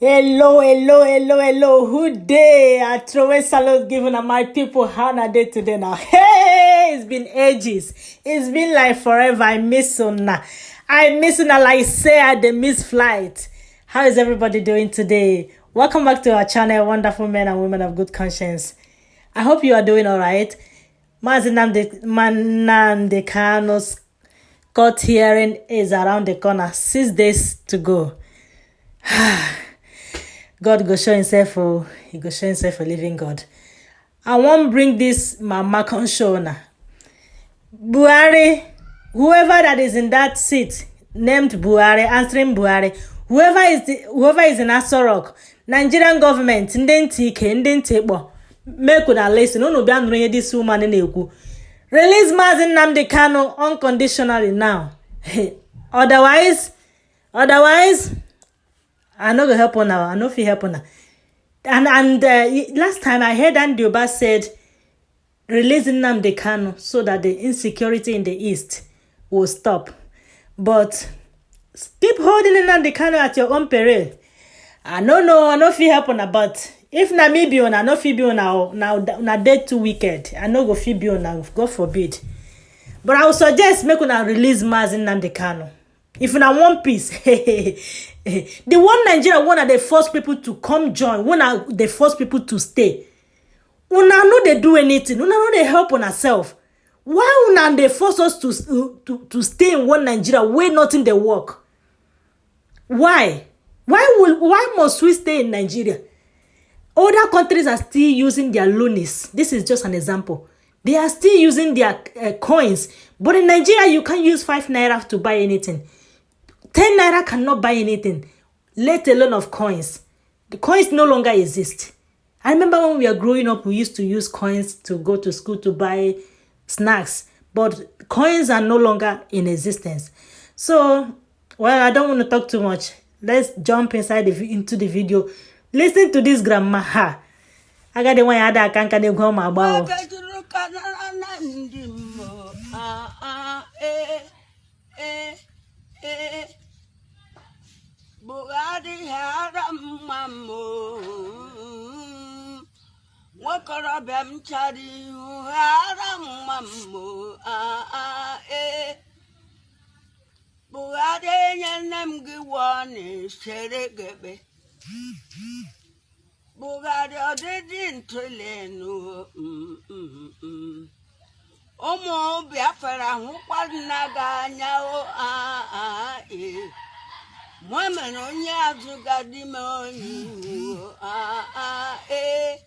Hello, hello, hello, hello. Who dey? I throw a salute giving to my people. How na day today now? Hey, it's been ages. It's been like forever. I miss una. I miss una like say I dey miss flight. How is everybody doing today? Welcome back to our channel, Wonderful Men and Women of Good Conscience. I hope you are doing all right. Mazi Nnamdi Kanu's court hearing is around the corner. 6 days to go. God go show himself oh, he go show himself a living God. I wan bring this mama come show una. Buhari, whoever that is in that seat named Buhari, answering Buhari, whoever is in Aso Rock, Nigerian government, ndị ntị ike, ndị ntị ịkpọ, make una listen, unu bịa nụrụ ihe this woman na-ekwu. Release Mazi Nnamdi Kanu unconditionally now. Otherwise, I no go help una. I no fit help una. And last time I heard Andy Uba said, release Nnamdi Kanu so that the insecurity in the East will stop. But keep holding Nnamdi Kanu at your own peril. I no know, I no fit help una, but if na me be una, I no fit be una, na una dey too wicked. I no go fit be una, God forbid. But I would suggest make una release Mazi Nnamdi Kanu. If una want peace, the one Nigeria one are the first people to come join, one are the first people to stay. Una no dey do anything, una no dey help una self. Why una dey force us to stay in one Nigeria where nothing dey work? Why? Why must we stay in Nigeria? Other countries are still using their loonies. This is just an example. They are still using their coins. But in Nigeria, you can't use 5 naira to buy anything. 10 naira cannot buy anything, let alone of coins. The coins no longer exist. I remember when we were growing up, we used to use coins to go to school to buy snacks, but coins are no longer in existence. So, well, I don't want to talk too much. Let's jump inside the into the video. Listen to this grandma. Ha. Agadi nwaanyị ada aka nka n'egwu ọma agba o. Agajuru ka na ndị mmụọ ah ah eh eh eh Buhari hara mma mmụọ nwokorobịa m chara ihu hara mma mmụọ ah ah eh Buhari enye nne m gị wụọ na-esere gebe Buhari ọdịdị ntụlenu. Ụmụ Biafra hụkwa nna gị anya o ah ah ee mụ mere onye azụ gadị m onye ihu o ah ah ee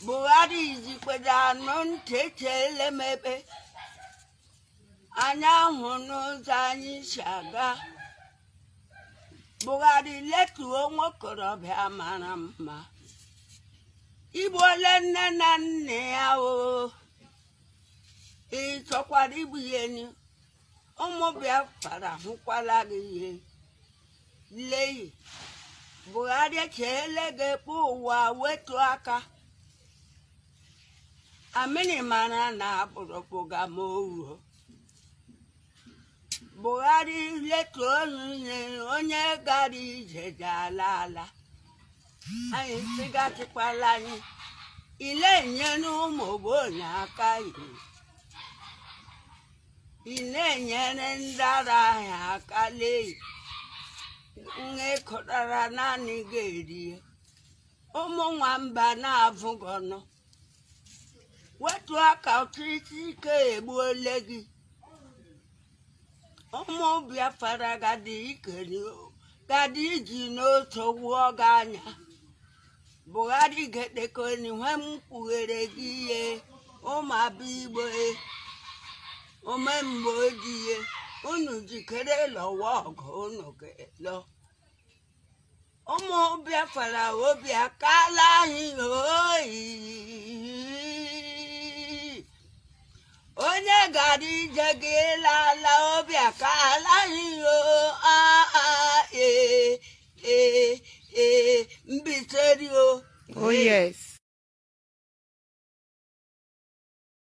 Buhari jikwere anụ ntị echele m ebe anya hụ n'ụzọ anyị si aga. Buhari letuo nwokorobịa mara mma igbuole nne na nna ya o ị chọkwara igbu ya enyi ụmụ Biafra hụkwala gị ihe leyi. Buhari echeele gị ekpe ụwa wetu aka amịrị mara na akpụrụkpụga ma owuo. Buhari letuo onye onye gara ije ji ala ala anyị sigatịkwala anyị ile enyere ụmụ ogbenye aka ị na-enyere ndị ara ahịa aka lee nwa ịkụtara naanị ga-erie ụmụ nwamba na-abụghị ọnụ wetu aka ọchịchị ike egbuole gị. Ụmụ Biafra gadi ike gadi iji n'otu gwụọ gị anya. Buhari gedekoni nwe m kpughere gị ihe ụmụ abịa igbo omemgbe ojii unu jikere lọwa ọgụ unu ga-elọ ụmụ Biafra obi akala anyị oyi onye gara ije gị lala obi akala anyị o a ee ee ee mbiseri o. Oh, yes.